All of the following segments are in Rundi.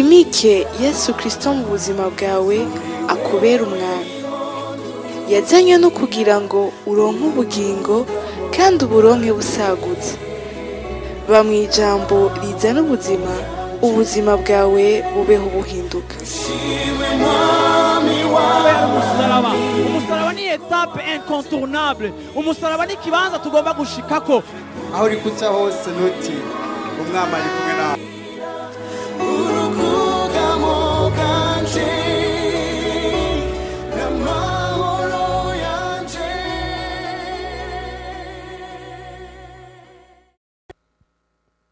Wimike Yesu Kristo mu buzima bwawe akubera umwami. Yazanywe no kugira ngo uronke ubugingo kandi uburonke busagutse. Ba mu ijambo rizana ubuzima, ubuzima bwawe bubeho buhinduka. Umusaraba, umusaraba ni étape incontournable. Umusaraba ni ikibanza tugomba gushikako. Aho uri kuca hose ntuti umwami ari kumwe nawe.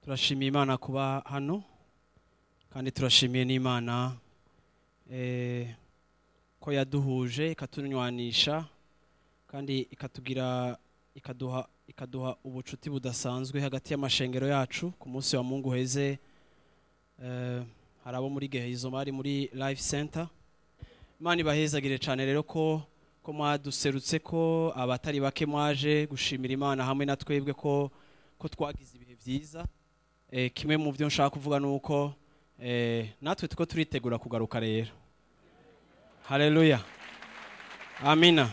Turashimiye Imana kuba hano, kandi turashimiye n'Imana ko yaduhuje, ikatunywanisha, kandi ikatugira, ikaduha ubucuti budasanzwe hagati y'amashengero yacu. Ku munsi wa Mungu heze, hari abo muri Gehizo bari muri Life Center. Imana ibahezagire cyane rero ko mwaduserutse, ko abatari bake mwaje gushimira Imana hamwe na twebwe ko twagize ibihe byiza. Kimwe mu byo nshaka kuvuga nuko natwe tuko turitegura kugaruka rero. Haleluya, amina,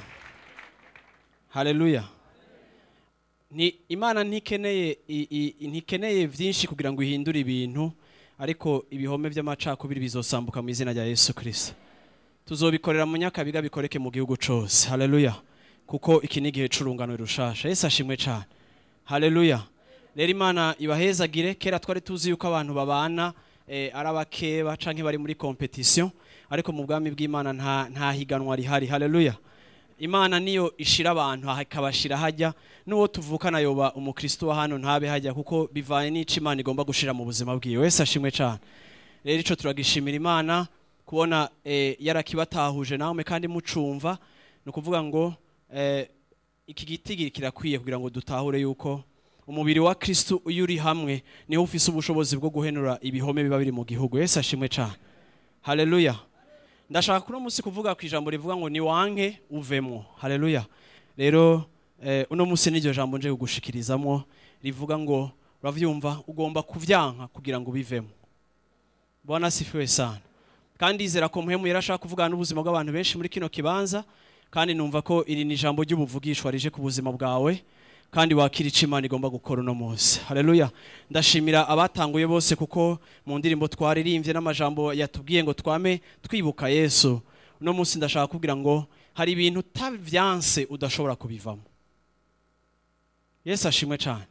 haleluya. Ni Imana ntikeneye byinshi kugira ngo ihindure ibintu, ariko ibihome by'amacakubiri bizosambuka mu izina rya Yesu Kristo. Tuzobikorera mu Nyakabiga, bikoreke mu gihugu cose. Haleluya, kuko iki ni igihe c'urungano rushasha. Yesu ashimwe cyane. Haleluya. Rero Imana ibahezagire. Kera twari tuzi yuko abantu babana ari abakeba canke bari muri competition, ariko mu bwami bw'Imana nta higanwa rihari. Haleluya. Imana niyo ishira abantu ikabashira hajya, n'uwo tuvukana yoba umukristo wa hano ntabe hajya, kuko bivanye n'ico Imana igomba gushira mu buzima bwiwe. Wese ashimwe cyane. Rero ico turagishimira Imana kubona yarakibatahuje namwe kandi mucumva. Ni ukuvuga ngo iki giti kirakwiye kugira ngo dutahure yuko umubiri wa Kristo iyo uri hamwe niho ufise ubushobozi bwo guhenura ibihome biba biri mu gihugu. Yesu ashimwe cyane. Haleluya. Ndashaka kuno munsi kuvuga ku ijambo rivuga ngo ni wanke uvemwo. Haleluya. Rero uno munsi n'iryo jambo nje kugushikirizamwo rivuga ngo uravyumva, ugomba kuvyanka kugira ngo ubivemo. Bwana sifiwe sana. Kandi izera ko muhemu yarashaka kuvugana n'ubuzima bw'abantu benshi muri kino kibanza, kandi numva ko iri ni ijambo ry'ubuvugishwa rije ku buzima bwawe, kandi wakira ico Imana igomba gukora uno munsi. Haleluya. Ndashimira abatanguye bose, kuko mu ndirimbo twaririmbye n'amajambo yatubwiye ngo twame twibuka Yesu. Uno munsi ndashaka kubwira ngo hari ibintu utavyanse udashobora kubivamo. Yesu ashimwe cyane.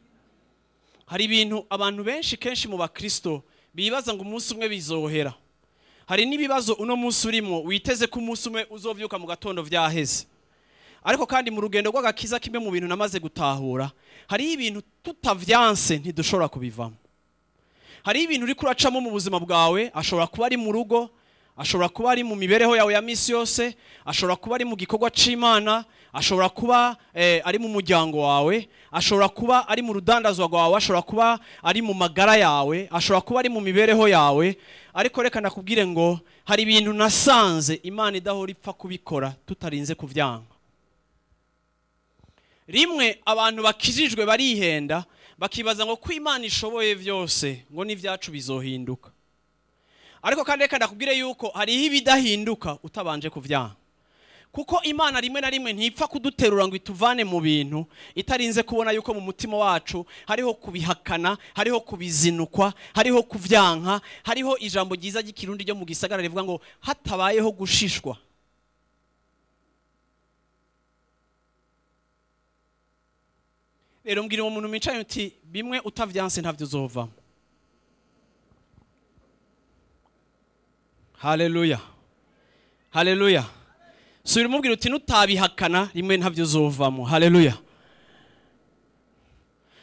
Hari ibintu abantu benshi kenshi mu bakristo bibaza ngo umunsi umwe bizohera. Hari n'ibibazo uno munsi urimo witeze ko umunsi umwe uzovyuka mu gatondo vyaheze. Ariko kandi mu rugendo rw'agakiza, kimwe mu bintu namaze gutahura, hari ibintu tutavyanse ntidushobora kubivamo. Hari ibintu uri kuracamo mu buzima bwawe, ashobora kuba ari mu rugo, ashobora kuba ari mu mibereho yawe ya misi yose, ashobora kuba ari mu gikorwa c'Imana, ashobora kuba ari mu muryango wawe, ashobora kuba ari mu rudandazwa rwawe, ashobora kuba ari mu magara yawe, ashobora kuba ari mu mibereho yawe. Ariko reka nakubwire ngo hari ibintu nasanze Imana idahora ipfa kubikora tutarinze kuvyanga. Rimwe abantu bakijijwe barihenda bakibaza ngo ko Imana ishoboye vyose ngo n'ivyacu bizohinduka. Ariko kandi reka ndakubwire yuko hariho ibidahinduka utabanje kuvyanga. Kuko Imana rimwe na rimwe ntipfa kuduterura ngo ituvane mu bintu itarinze kubona yuko mu mutima wacu hariho kubihakana, hariho kubizinukwa, hariho kuvyanka, hariho ijambo ryiza ry'ikirundi ryo mu gisagara rivuga ngo hatabayeho gushishwa. Rero mbwira uwo muntu mwicaye uti bimwe utavyanse ntavyo uzovamo. Haleluya, haleluya. Subira umubwira uti nutabihakana rimwe ntavyo uzovamo. Haleluya.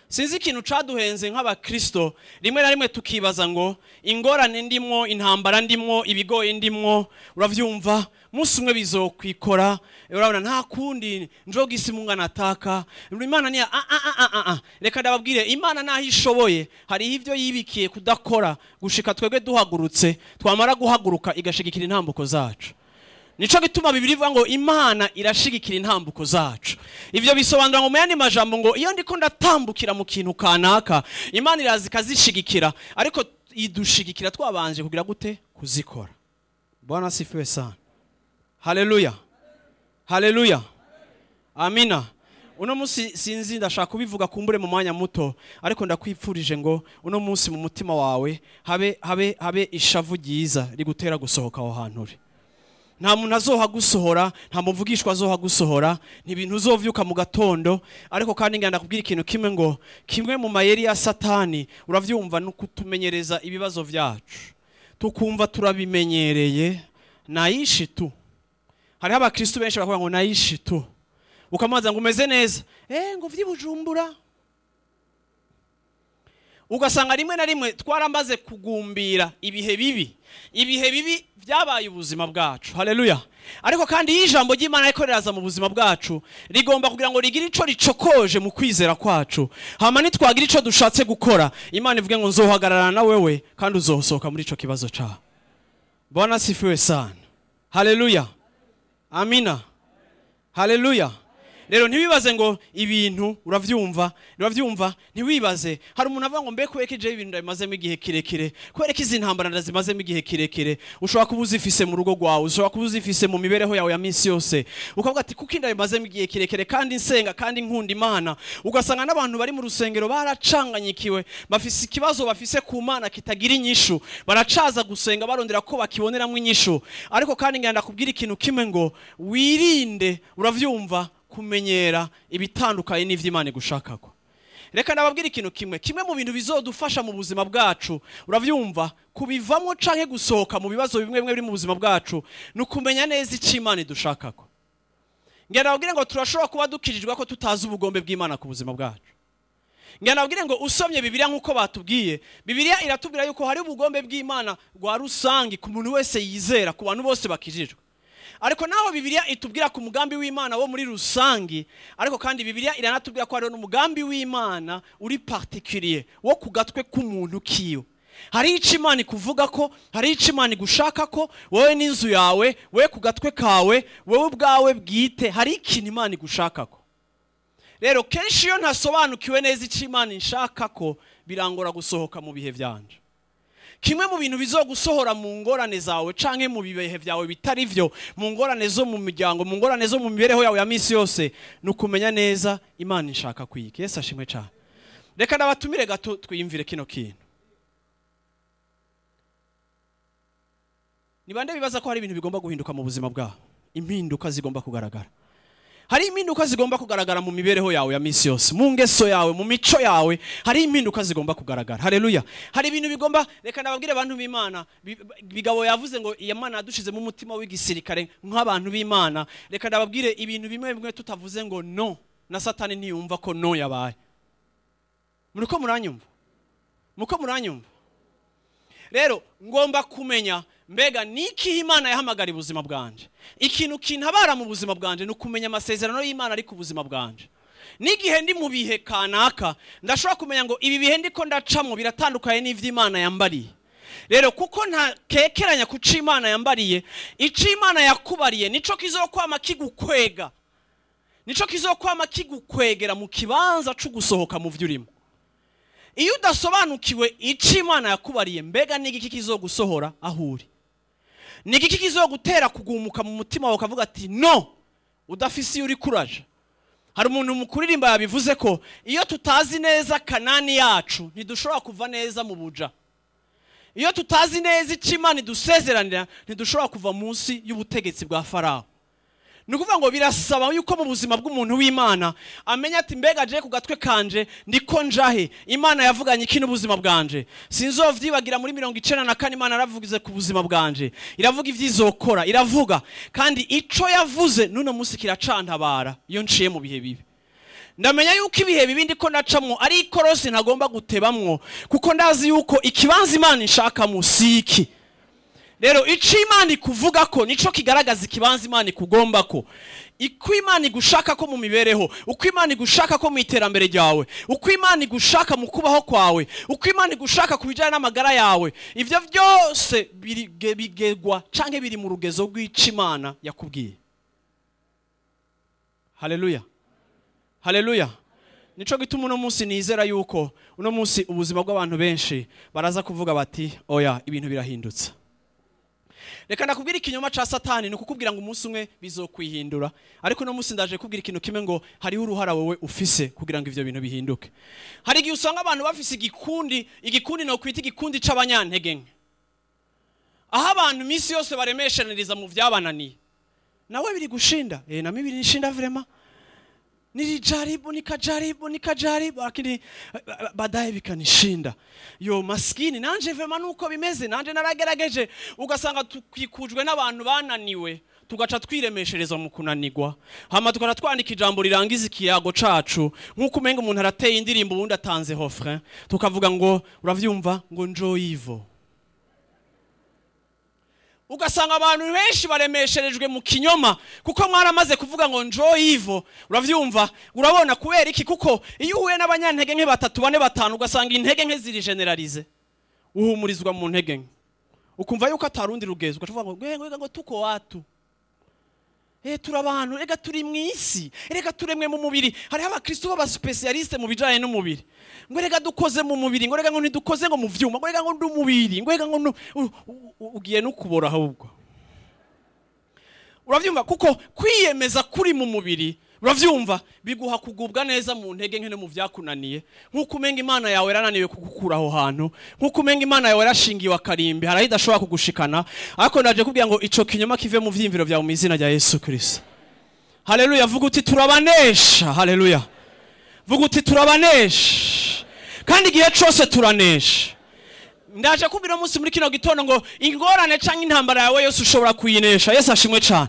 Sinzi ikintu caduhenze nk'abakristo, rimwe na rimwe tukibaza ngo ingorane ndimwo, intambara ndimwo, ibigoye ndimwo, uravyumva munsi umwe bizokwikora, urabona nta kundi njogisi munga nataka Imana ni a. Reka ndababwire, Imana naho ishoboye hariho ivyo yibikiye kudakora gushika twebwe duhagurutse, twamara guhaguruka igashigikira intambuko zacu. Nico gituma Bibiliya ivuga ngo Imana irashigikira intambuko zacu. Ivyo bisobanura ngo mu yandi majambo ngo iyo ndiko ndatambukira mu kintu kanaka, Imana iraza ikazishigikira, ariko idushigikira twabanje kugira gute? kuzikora. Bwana asifiwe sana. Haleluya, haleluya, amina. Uno munsi sinzi ndashaka kubivuga kumbure mu mwanya muto, ariko ndakwipfurije ngo uno munsi mu mutima wawe habe ishavu ryiza rigutera gusohoka aho hantu uri. Nta muntu azoha gusohora, nta muvugishwa azoha gusohora, ni ibintu uzovyuka mu gatondo. Ariko kandi ngenda kubwira ikintu kimwe, ngo kimwe mu mayeri ya Satani, uravyumva, no kutumenyereza ibibazo vyacu tukumva turabimenyereye, naishi tu. Hariho abakristo benshi bakuvuga ngo naishi tu, ukamubaza ngo umeze neza, ngo vy'ibujumbura. Ugasanga rimwe na rimwe twaramaze kugumbira ibihe bibi, ibihe bibi byabaye ubuzima bwacu. Haleluya. Ariko kandi iyo ijambo ry'Imana ariko riraza mu buzima bwacu, rigomba kugira ngo rigire ico ricokoje mu kwizera kwacu. Hama nitwagira ico dushatse gukora, Imana ivuge ngo nzohagararana na wewe kandi uzosohoka muri ico kibazo cawe. Bwana asifiwe sana. Haleluya, amina, haleluya. Rero ntiwibaze ngo ibintu uravyumva, ntiwibaze. Hari umuntu avuga ngo mbe kubera ibintu ndabimazemo igihe kirekire, kubera ko izi ntambara ndazimazemo igihe kirekire. Ushobora kuba uzifise mu rugo rwawe, ushobora kuba uzifise mu mibereho yawe ya minsi yose, ukavuga ati kuko ndabimazemo igihe kirekire kandi nsenga kandi nkunda Imana. Ugasanga n'abantu bari mu rusengero baracanganyikiwe, bafise ikibazo bafise ku Mana kitagira inyishu, baracaza gusenga barondera ko bakiboneramwo inyishu. Ariko kandi ngenda kubwira ikintu kimwe, ngo wirinde, uravyumva, kumenyera ibitandukanye n'ivy'Imana igushakako. Reka ndababwira ikintu kimwe, kimwe mu bintu bizodufasha mu buzima bwacu, uravyumva, kubivamo canke gusohoka mu bibazo bimwe bimwe biri mu buzima bwacu, ni ukumenya neza ico Imana idushakako. Ngenda ndababwire ngo turashobora kuba dukirijwe ko tutazi ubugombe bw'Imana ku buzima bwacu. Ngenda ndababwire ngo usomye Bibiliya nk'uko batubwiye, Bibiliya iratubwira yuko hari ubugombe bw'Imana rwa rusangi ku muntu wese yizera, ku bantu bose bakijijwe. Ariko naho Bibiliya itubwira ku mugambi w'Imana wo muri rusangi, ariko kandi Bibiliya iranatubwira ko hariho n'umugambi w'Imana uri particulier wo ku gatwe k'umuntu kiyo. Hari ico Imana ikuvuga ko, hari ico Imana igushaka ko, wowe n'inzu yawe, wowe ku gatwe kawe, wowe ubwawe bwite, hari ikintu Imana igushaka ko. Rero kenshi iyo ntasobanukiwe neza ico Imana inshaka ko, birangora gusohoka mu bihe vyanje. Kimwe mu bintu bizogusohora mu ngorane zawe canke mu bihe vyawe bitari vyo, mu ngorane zo mu miryango, mu ngorane zo mu mibereho yawe ya minsi yose, ni ukumenya neza Imana inshaka kwiki. Yesu ashimwe cane. Reka ndabatumire gato twiyumvire kino kintu. Ni bande bibaza ko hari ibintu bigomba guhinduka mu buzima bwabo? Impinduka zigomba kugaragara. Hari impinduka zigomba kugaragara mu mibereho yawe ya minsi yose, mu ngeso yawe, mu mico yawe, hari impinduka zigomba kugaragara. Haleluya. Hari ibintu bigomba, reka ndababwire abantu b'Imana, Bigabo yavuze ngo Imana yadushize mu mutima w'igisirikare nk'abantu b'Imana. Reka ndababwire ibintu bimwe bimwe tutavuze ngo no, na Satani ntiyumva ko no yabaye. Muriko muranyumva? Muko muranyumva? Rero ngomba kumenya mbega niki Imana yahamagara ubuzima bwanje. Ikintu kintabara mu buzima bwanje ni ukumenya amasezerano y'Imana ari ku buzima bwanje. N'igihe ndi mu bihe kanaka, ndashobora kumenya ngo ibi bihe ndiko ndacamwo biratandukanye n'ivy'Imana yambariye. Rero kuko ntakekeranya ku co Imana yambariye, ico Imana yakubariye nico kizokwama kigukwega. Nico kizokwama kigukwegera mu kibanza co gusohoka mu vy'urimo. Iyo udasobanukiwe ico Imana yakubariye, mbega n'igiki kizogusohora aho uri? N'igiki kizogutera kugumuka mu mutima wawe ukavuga ati no, udafise iyo uri kuraja? Hari umuntu mukuririmba yabivuze ko iyo tutazi neza Kanani yacu ntidushobora kuva neza mu buja. Iyo tutazi neza ico Imana idusezeranira ntidushobora kuva munsi y'ubutegetsi bwa Farao. Ni ukuvuga ngo birasaba yuko mu buzima bw'umuntu w'Imana amenya ati mbega je ku gatwe kanje ndiko njahe, Imana yavuganye iki n'ubuzima bwanje. Sinzovyibagira muri 94 Imana yaravugize ku buzima bwanje, iravuga ivyizokora, iravuga kandi ico yavuze n'uno munsi kiracantabara iyo nciye mu bihe bibi. Ndamenya yuko ibihe bibi ndiko ndacamwo ari ikorosi ntagomba gutebamwo, kuko ndazi yuko ikibanza Imana inshakamo si iki. Rero ico Imana ikuvuga ko nico kigaragaza ikibanza Imana ikugomba ko. Uko Imana igushaka ko mu mibereho, uko Imana igushaka ko mu iterambere ryawe, uko Imana igushaka mu kubaho kwawe, uko Imana igushaka ku bijyanye n'amagara yawe, ivyo byose bigegwa canke biri mu rugezo rw'ico Imana yakubwiye. Haleluya. Haleluya. Nico gituma uno munsi nizera yuko uno munsi ubuzima bw'abantu benshi baraza kuvuga bati oya, ibintu birahindutse. Reka ndakubwira, ikinyoma ca Satani ni ukukubwira ngo umunsi umwe bizokwihindura, ariko uno munsi ndaje kubwira ikintu kimwe, ngo hariho uruhara wowe ufise kugira ngo ivyo bintu bihinduke. Hari igihe usanga abantu bafise igikundi, igikundi no kwita igikundi c'abanyantege nke, aho abantu iminsi yose baremeshaniriza mu vyabananiye. Nawe biri gushinda, nami biri nishinda vraiment, nilijaribu, nikajaribu, nikajaribu, lakini baadaye bikanishinda. Yo maskini, nanje vraiment nuko bimeze, nanje naragerageje. Ugasanga tukikujwe n'abantu bananiwe, tugaca twiremeshereza mu kunanigwa, hama tugaca twandika ijambo rirangiza ikiyago cacu nk'uko umenga umuntu arateye indirimbo, ubundi atanze refrain, tukavuga ngo uravyumva, ngo njo ivo. Ugasanga abantu benshi baremesherejwe mu kinyoma, kuko mwaramaze kuvuga ngo njo ivo. Uravyumva, urabona kubera iki? Kuko iyo uhuye n'abanyantege nke batatu, bane, batanu, ugasanga intege nke ziri généralisées, uhumurizwa mu ntege nke, ukumva yuko atarundi rugezo, ugaca uvuga ngo ngo ngo tuko watu, turi abantu, rega turi mu isi, rega turemwe mu mubiri. Hariho abakristo b'aba spécialistes mu bijanye n'umubiri, ngo rega dukoze mu mubiri, ngo rega ngo ntidukoze ngo mu vyuma, ngo rega ngo ndi umubiri, ngo rega ngo ugiye no kubora ahubwo. Uravyumva, kuko kwiyemeza kuri mu mubiri, uravyumva, biguha kugubwa neza mu ntege nke no mu vyakunaniye, nk'uko umenga Imana yawe yarananiwe kugukura aho hantu, nk'uko umenga Imana yawe yarashingiwe akarimbi, hari aho idashobora kugushikana. Ariko ndaje kubwira ngo ico kinyoma kive mu vyiyumviro vyawe mu izina rya Yesu Kristo. Haleluya! Vuga uti turabanesha. Haleluya! Vuga uti turabanesha, kandi igihe cose turanesha. Ndaje kubwira umunsi muri kino gitondo ngo ingorane canke intambara yawe yose ushobora kuyinesha. Yesu ashimwe cane.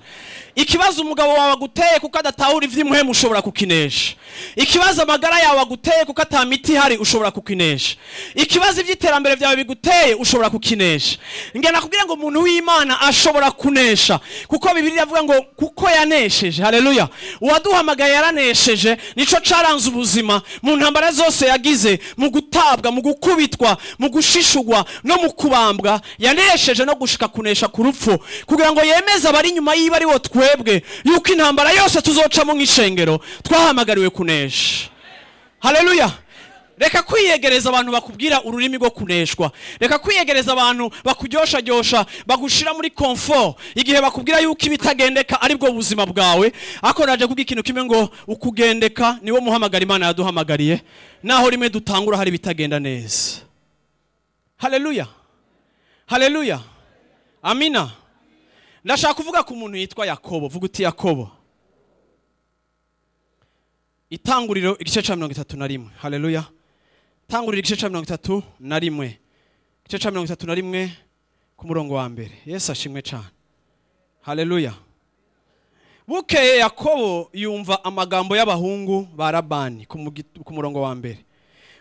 Ikibazo umugabo wawe aguteye kuko adatahura ivy'imuhemu, ushobora kukinesha. Ikibazo amagara yawe aguteye kuko ata miti ihari, ushobora kukinesha. Ikibazo ivy'iterambere vyawe biguteye, ushobora kukinesha. Ngena kubwira ngo umuntu w'Imana ashobora kunesha, kuko Bibiliya iravuga ngo kuko yanesheje. Haleluya! Uwaduhamagaye yaranesheje, nico caranze ubuzima mu ntambara zose yagize, mu gutabwa, mu gukubitwa, mu gushishugwa no mu kubambwa. Yanesheje no gushika kunesha ku rupfu, kugira ngo yemeze abari inyuma yiwe, ari wo twebwe, yuko intambara yose tuzocamo nk'ishengero twahamagariwe kunesha. Haleluya! Reka kwiyegereza abantu bakubwira ururimi rwo kuneshwa. Reka kwiyegereza abantu bakuryosharyosha, bagushira muri confort igihe bakubwira yuko ibitagendeka ari bwo buzima bwawe. Ariko naje kubwira ikintu kimwe, ngo ukugendeka niwo muhamagara Imana yaduhamagariye, naho rimwe dutangura hari ibitagenda neza. Haleluya, haleluya, amina. Ndashaka kuvuga ku muntu yitwa Yakobo. Vuga uti Yakobo. Itanguriro igice ca 31. Haleluya! Tanguriro igice ca 31, igice ca 31 ku murongo wa mbere. Yesu ashimwe cane. Haleluya! Bukeye Yakobo yumva amagambo y'abahungu ba Labani. Ku murongo wa mbere,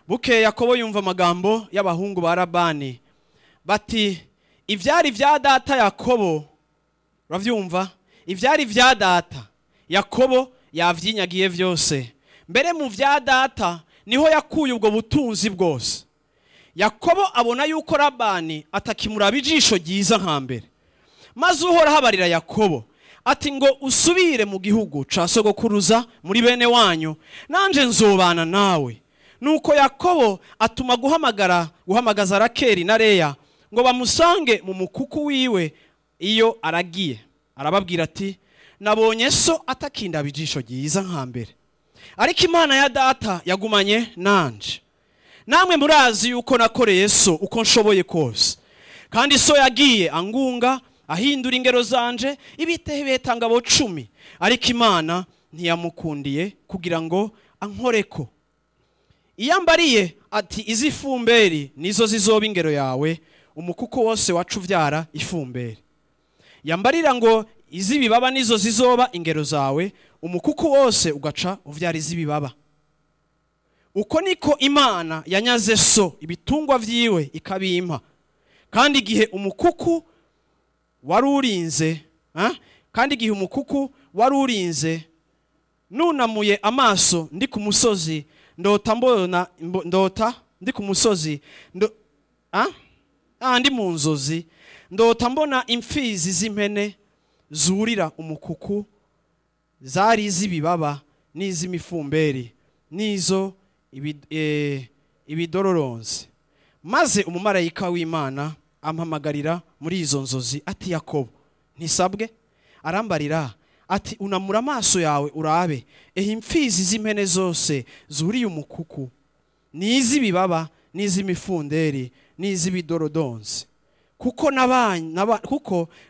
bukeye Yakobo yumva amagambo y'abahungu ba Labani, bati ivyari vya data Yakobo, uravyumva, ivyari vya data Yakobo yavyinyagiye vyose, mbere mu vya data niho yakuye ubwo butunzi bwose. Yakobo abona yuko Labani atakimuraba ijisho ryiza nka mbere. Maze Uhoraho abarira Yakobo ati ngo usubire mu gihugu ca sogokuruza, muri bene wanyu, nanje nzobana nawe. Nuko Yakobo atuma guhamagara, guhamagaza Rakeli na Leya ngo bamusange mu mukuku wiwe iyo aragiye. Arababwira ati nabonye so atakindaba ijisho ryiza nka mbere, ariko Imana ya data yagumanye nanje. Namwe murazi yuko nakoreye so uko nshoboye kose, kandi so yagiye angunga, ahindura ingero zanje ibitebetangabo 10, ariko Imana ntiyamukundiye kugira ngo ankoreko. Iyo ambariye ati izi fumberi nizo zizoba ingero yawe, umukuko wose wacu uvyara ifumberi. Yambarira ngo iz'ibibaba nizo zizoba ingero zawe, umukuko wose ugaca uvyara iz'ibibaba. Uko niko Imana yanyaze so ibitungwa vyiwe ikabimpa. Kandi igihe umukuku wari urinze, kandi igihe umukuku wari urinze, nunamuye amaso ndi ku musozi, ndota mbona, ndota ndi ku musozi, ndi mu nzozi, ndota mbona imfizi z'impene zurira umukuku, zari iz'ibibaba n'iz'imifumberi n'izo ibidororonzi. Maze umumarayika w'Imana Ampamagarira muri izo nzozi ati: "Yakobo." Ntisabwe. Arambarira ati: "Unamura amaso yawe urabe, ehe imfizi z'impene zose zuriye umukuku, n'iz'ibibaba n'iz'imifunderi n'iz'ibidorodonzi, kuko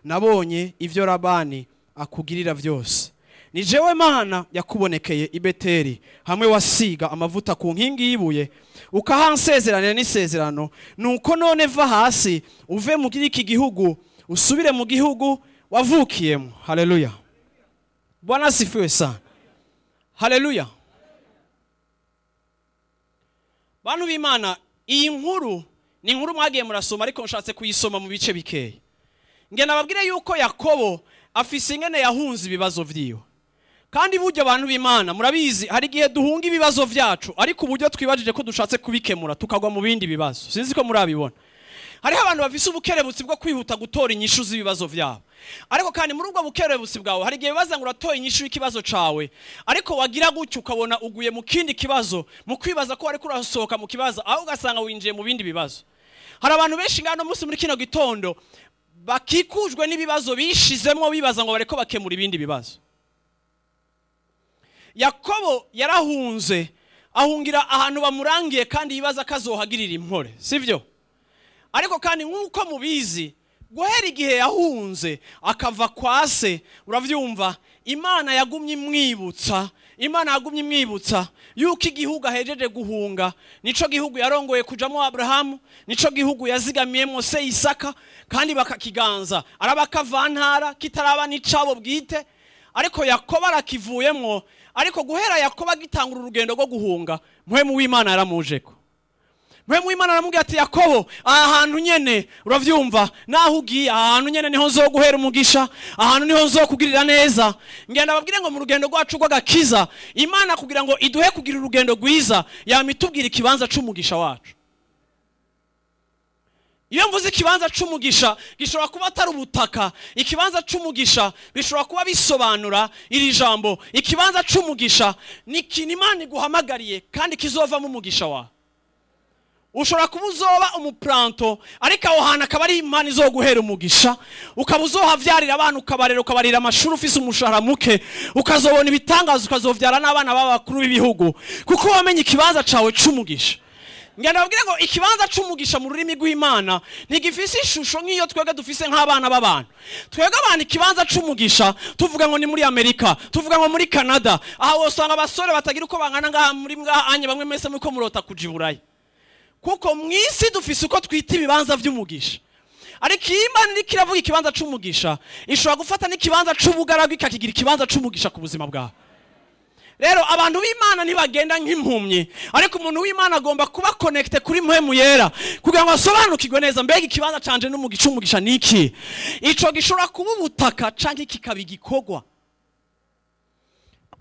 nabonye ivyo Labani akugirira vyose. Ni jewe Mana yakubonekeye i Beteli, hamwe wasiga amavuta ku nkingi y'ibuye, ukahansezeranira n'isezerano. Nuko none va hasi, uve mu iki gihugu, usubire mu gihugu wavukiyemo." Haleluya, Bwana asifiwe sana. Haleluya. Bantu b'Imana, iyi nkuru ni inkuru mwagiye murasoma, ariko nshatse kuyisoma mu bice bikeya. Nge nababwire yuko Yakobo afise ingene yahunze ibibazo vyiwe. Kandi burya, abantu b'Imana, murabizi, hari igihe duhunga ibibazo vyacu, ariko uburyo twibajije ko dushatse kubikemura tukagwa mu bindi bibazo. Sinzi ko murabibona. Hariho abantu bafise ubukerebutsi bwo kwihuta gutora inyishu z'ibibazo vyabo, ariko kandi muri ubwo bukerebutsi bwawe hari igihe bibaza ngo uratoye inyishu y'ikibazo cawe, ariko wagira gutyo ukabona uguye mu kindi kibazo, mu kwibaza ko wariko urasohoka mu kibazo, aho ugasanga winjiye mu bindi bibazo. Hari abantu benshi ngano munsi muri kino gitondo bakikujwe n'ibibazo bishizemwo, bibaza ngo bareko bakemura ibindi bibazo. Yakobo yarahunze, ahungira ahantu bamurangiye, kandi yibaza ko azohagirira impore, sivyo? Ariko kandi nk'uko mubizi, guhera igihe yahunze akava kwa se, uravyumva, Imana yagumye imwibutsa, Imana yagumye imwibutsa yuko igihugu ahejeje guhunga nico gihugu yarongoye kujamo Abrahamu, nico gihugu yazigamiyemo se Isaka, kandi bakakiganza araba kavantara kitaraba n'icabo bwite. Ariko Yakobo arakivuyemwo. Ariko guhera Yakobo agitangura urugendo rwo guhunga, Mpwemu w'Imana yaramujeko. Mpwemu w'Imana aramubwira ati: "Yakobo, aha hantu nyene, uravyumva, naho ugiye, aha hantu nyene niho nzoguhera umugisha, ahantu niho nzokugirira neza." Ngenda babwire ngo mu rugendo rwacu rw'agakiza, Imana kugira ngo iduhe kugira urugendo rwiza, yama itubwira ikibanza c'umugisha wacu. Iyo mvuze ikibanza c'umugisha, gishobora kuba atari ubutaka. Ikibanza c'umugisha bishobora kuba bisobanura iri jambo: ikibanza c'umugisha ni ikintu Imana iguhamagariye kandi kizovamo umugisha wawe. Ushobora kuba uzoba umuplanto, ariko aho hantu akaba ari Imana izoguhera umugisha, ukaba uzohavyarira abana, ukabarera, ukabarira amashuri, ufise umushahara muke, ukazobona ibitangaza, ukazovyara n'abana b'abakuru b'ibihugu, kuko wamenye ikibanza cawe c'umugisha. Ngenda babwire ngo ikibanza c'umugisha mu rurimi rw'Imana ntigifise ishusho nk'iyo twebwe dufise nk'abana b'abantu. Twebwe abantu, ikibanza c'umugisha tuvuga ngo ni muri Amerika, tuvuga ngo muri Canada. Aha wosanga abasore batagira uko bangana ngaha muri ngaha anye, bamwe mwese muriko murota kuja i Burayi, kuko mw'isi dufise uko twita ibibanza vy'umugisha. Ariko iyo Imana iriko iravuga ikibanza c'umugisha, ishobora gufata n'ikibanza c'ubugaragwa ikakigira ikibanza c'umugisha ku buzima bwawe. Rero abantu b'Imana ntibagenda nk'impumyi, ariko umuntu w'Imana agomba kuba connecté kuri Mpwemu Yera kugira ngo asobanukirwe neza: mbega ikibanza canje n'umugisha, umugisha niki? Ico gishobora kuba ubutaka canke kikaba igikorwa.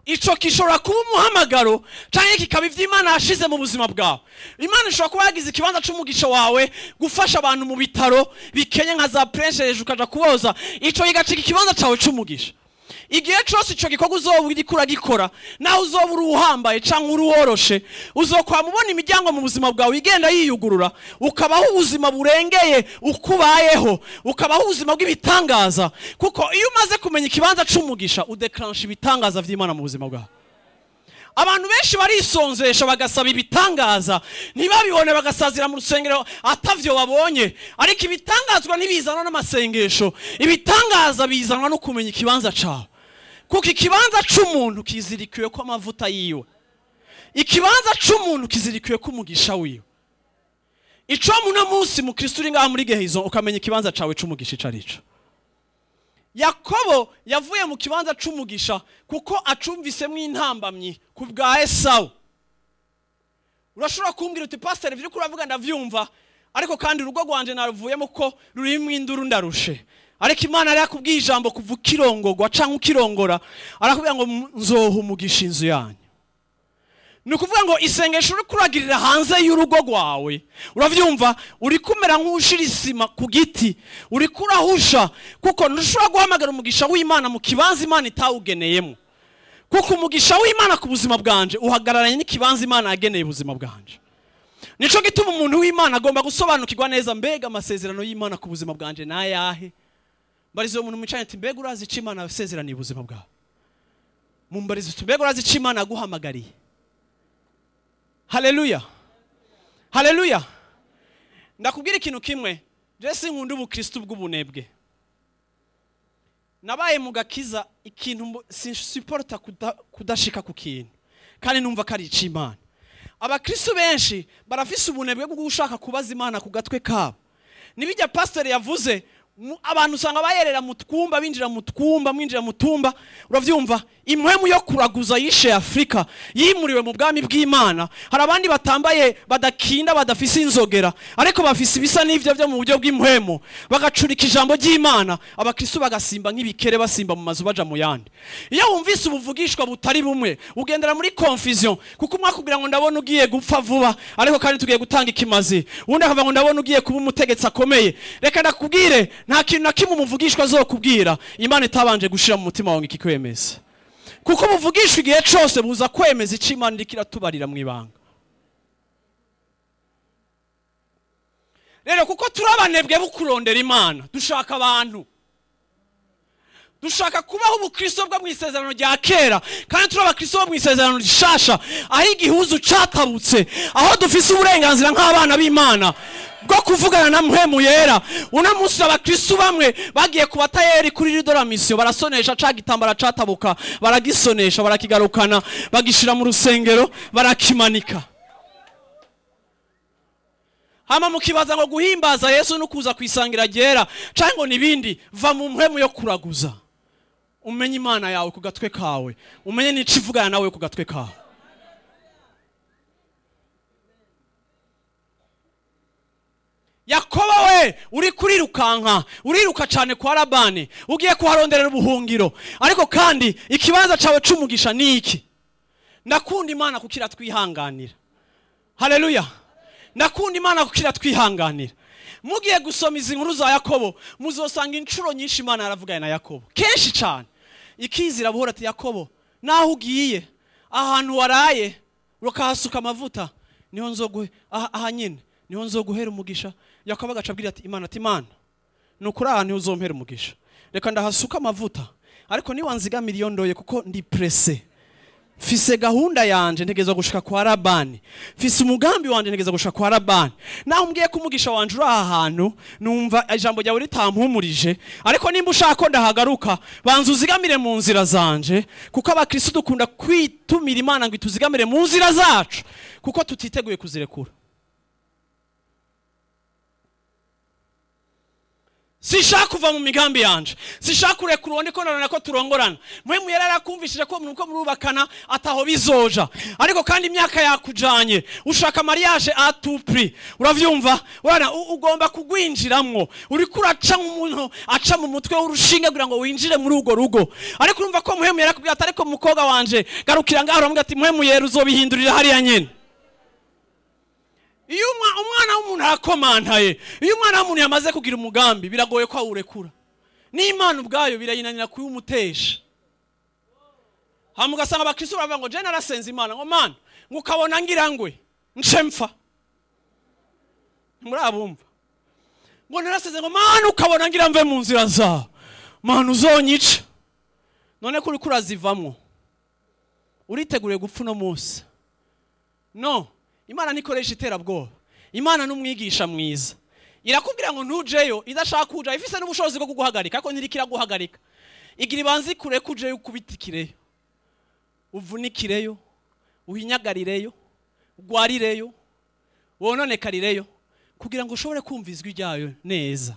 Ico gishobora kuba umuhamagaro canke kikaba ivy'Imana yashize mu buzima bwawe. Imana ishobora kuba yagize ikibanza c'umugisha wawe gufasha abantu mu bitaro bikenye, nka za prensheje, ukaja kuboza. Ico kigacika ikibanza cawe c'umugisha. Igihe cose ico gikorwa uzoba uriko uragikora, naho uzoba uri uhambaye canke uri uworoshe, uzokwama ubona imiryango mu buzima bwawe igenda yiyugurura, ukabaho ubuzima burengeye uko ubayeho, ukabaho ubuzima bw'ibitangaza, kuko iyo umaze kumenya ikibanza c'umugisha, udeclenche ibitangaza vy'Imana mu buzima bwawe. Abantu benshi barisonzesha bagasaba ibitangaza ntibabibone, bagasazira mu rusengero atavyo babonye. Ariko ibitangazwa ntibizanwa n'amasengesho, ibitangaza bizanwa no kumenya ikibanza cawe, kuko ikibanza c'umuntu kizirikiwe ko amavuta yiwe, ikibanza c'umuntu kizirikiwe ko umugisha wiwe. Ico muno munsi mu Kristo uri ngaha muri Gehizo, ukamenya ikibanza cawe c'umugisha ico arico. Yakobo yavuye mu kibanza c'umugisha kuko acumvisemwo intambamyi ku bwa Esawu. Urashobora kumbwira uti: "Pasiteri, ivyo uriko uravuga ndavyumva, ariko kandi urugo rwanje naruvuyemo ko rurimwo induru, ndarushe." Ariko Imana yari yakubwiye ijambo kuva ukirongorwa canke ukirongora, arakubwira ngo: "Nzoha umugisha inzu yanyu." Ni ukuvuga ngo isengesho uriko uragirira hanze y'urugo rwawe, uravyumva, uri kumera nk'ushira isima ku giti, uriko urahusha, kuko ntushobora guhamagara umugisha w'Imana mu kibanza Imana itawugeneyemo, kuko umugisha w'Imana ku buzima bwanje uhagararanye n'ikibanza Imana yageneye ubuzima bwanje. Nico gituma umuntu w'Imana agomba gusobanukirwa neza, mbega amasezerano y'Imana ku buzima bwanje nayahe? Mbarizo umuntu mwicanye ati mbega urazi ico Imana yasezeraniye ubuzima bwawe? Mumbarizo ati mbega urazi ico Imana yaguhamagariye? Haleluya, haleluya. Ndakubwira ikintu kimwe, je sinkunda ubukristo bw'ubunebwe. Nabaye mu gakiza ikintu sinsupporta kudashika ku kintu kandi numva ko ari ic'Imana. Abakristo benshi barafise ubunebwe bwo gushaka kubaza Imana ku gatwe kabo. Nibijya pastor yavuze, abantu usanga bayerera mu twumba, binjira mu twumba, mwinjira mu tumba. Uravyumva, impwemu yo kuraguza yishe Afrika yimuriwe mu bwami bw'Imana. Hari abandi batambaye, badakinda, badafise inzogera, ariko bafise ibisa n'ivyo byo mu buryo bw'impwemu, bagacurika ijambo ry'Imana. Abakristo bagasimba nk'ibikere, basimba mu mazu baja mu yandi. Iyo wumvise ubuvugishwa butari bumwe, ugendera muri confusion, kuko umwe akubwira ngo ndabona ugiye gupfa vuba, ariko kandi tugiye gutanga ikimazi. Undi akavuga ngo ndabona ugiye kuba umutegetsi akomeye. Reka ndakubwire, nta kintu na kimwe umuvugishwa azokubwira Imana itabanje gushira mu mutima wawe ikikwemeza. Kuko umuvugishwa igihe cose buza kwemeza ico Imana iriko iratubarira mu ibanga. Rero kuko turabanebwe bukurondera Imana, dushaka abantu, dushaka kubaho ubukristo bwo mu isezerano rya kera, kandi turi abakristo bo mu isezerano rishasha, aho igihuzu catabutse, aho dufise uburenganzira nk'abana b'Imana bwo kuvugana na Mpwemu Yera. Uno munsi abakristo bamwe bagiye ku batayeri kuri Ridora Mission, barasonesha ca gitambara catabuka, baragisonesha, barakigarukana, bagishira mu rusengero, barakimanika. Hama mukibaza ngo guhimbaza Yesu no kuza kwisangira ryera canke ngo nibindi. Va mu mpwemu yo kuraguza, umenye Imana yawe ku gatwe kawe, umenye n'ico ivugana nawe ku gatwe kawe. Yakobo we uri kurirukanka, uriruka cyane kwa Labani, ugiye kuharonderera ubuhungiro, ariko kandi ikibanza cawe c'umugisha ni iki? Ndakunda Imana kuko iratwihanganira. Haleluya, ndakunda Imana kuko iratwihanganira. Mugiye gusoma izi nkuru za Yakobo, muzosanga inshuro nyinshi Imana yaravuganye na Yakobo kenshi cyane, ikizira buhoro ati Yakobo, naho ugiye ahantu waraye ukahasuka amavuta, niho nzoguhe aha nyine niho nzoguhera umugisha. Yakobo agaca abwira ati Imana, ati Imana, nukuri aha niho uzompera umugisha, reka ndahasuka amavuta, ariko niwanzigamira iyo ndoye kuko ndi presse, mfise gahunda yanje ntegeza gushika kwa Labani, mfise umugambi wanje ntegeza gushika kwa Labani. Naho umbwiye ko umugisha wanje uri aha hantu, numva ijambo ryawe ritampumurije, ariko nimba ushaka ko ndahagaruka, banza uzigamire mu nzira zanje, kuko abakristo dukunda kwitumira Imana ngo ituzigamire mu nzira zacu, kuko tutiteguye kuzirekura. Sishaka kuva mu migambi yanje, sishaka kurekura uwo ndiko narona ko turongorana. Mpwemu Yera yarakumvishije ko umuntu uko murubakana ataho bizoja, ariko kandi imyaka yakujanye, ushaka mariage à tout prix. Uravyumva? Urana ugomba kugwinjiramwo, uriko uraca nk'umuntu aca mu mutwe w'urushinge kugira ngo winjire muri ugo rugo. Ariko urumva ko Mpwemu Yera akubwira ati ariko mukobwa wanje garukira ngaho, uramubwira ati Mpwemu Yera uzobihindurira hariya nyene. Iyo umwana w'umuntu arakomantaye, iyo umwana w'umuntu yamaze kugira umugambi, biragoye ko awurekura. N'Imana ubwayo birayinanira kuyumutesha. Hama ugasanga abakristo baravuga ngo je narasenze Imana, ngo Mana, ngo ukabona ngira ngwe nce mpfa. Murabumva? Ngo narasenze ngo Mana ukabona ngira mve mu nzira zawe, Mana uzonyica. None ko uriko urazivamwo, uriteguriye gupfa uno munsi? No, Imana ntikoresha iterabwoba. Imana n'umwigisha mwiza. Irakubwira ngo ntujeyo, idashaka kuja, ifise n'ubushobozi bwo kuguhagarika, ariko ntirikira guhagarika. Igira ibanze kure kujeyo, ukubitikireyo, uvunikireyo, uhinyagarireyo, ugwarireyo, wononekarireyo, kugira ngo ushobore kumva ijwi ryayo neza.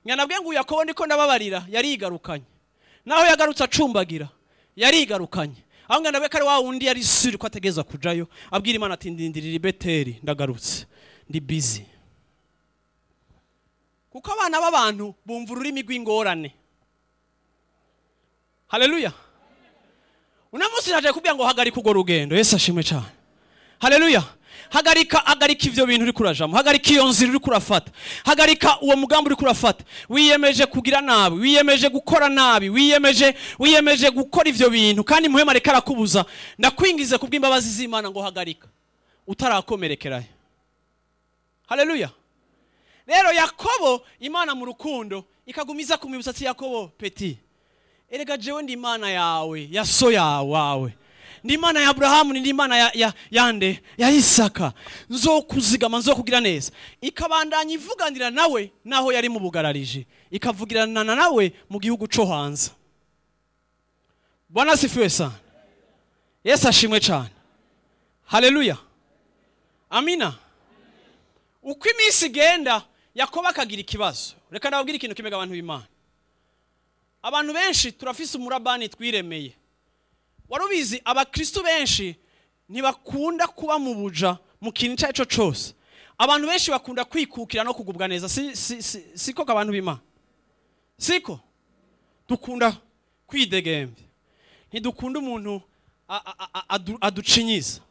Nyanabwiye ngo Yakobo ndiko ndababarira, yarigarukanye. Naho yagarutse acumbagira, yarigarukanye. Aho ngana ko ari wa wundi yari suri ko ategeza kujayo, abwira Imana ati ndindirira i Beteli ndagarutse, ndi busy. Kuko abana b'abantu bumva ururimi rw'ingorane. Haleluya. Uno munsi naje kubwira ngo hagarika urwo rugendo. Yesu ashimwe cyane. Haleluya. Hagarika, hagarika ivyo bintu uri kurajamo, hagarika iyo nzira uri kurafata, hagarika uwo mugambi uri kurafata. Wiyemeje kugira nabi, wiyemeje gukora nabi, wiyemeje gukora ivyo bintu, kandi Mpwemu areka arakubuza. Ndakwingize kubw'imbabazi z'Imana ngo hagarika utarakomerekerayo. Haleluya. Rero Yakobo Imana mu rukundo ikagumiza kumwibutsa ati Yakobo petit, erega jewe ndi Imana yawe, ya so yawe, ndi Imana ya Abrahamu, ndi Imana ya yande ya Isaka, nzokuzigama, nzokugira neza. Ikabandanya ivuganira nawe naho yari mu bugararije, ikavugirana nawe mu gihugu co hanze. Bwana sifiwe sana. Yesu ashimwe cyane. Haleluya. Amina. Uko iminsi igenda Yakobo akagira ikibazo. Reka ndababwire ikintu kimwe abantu b'Imana. Abantu benshi turafise umurabani twiremeye. Warubizi abakristo benshi ntibakunda kuba mu buja mu kintu icyo aricyo cyose. Abantu benshi bakunda kwikukira no kugubwa neza. Siko abantu b'Imana. Siko dukunda kwidegembya. Ntidukunda umuntu aducinyiza.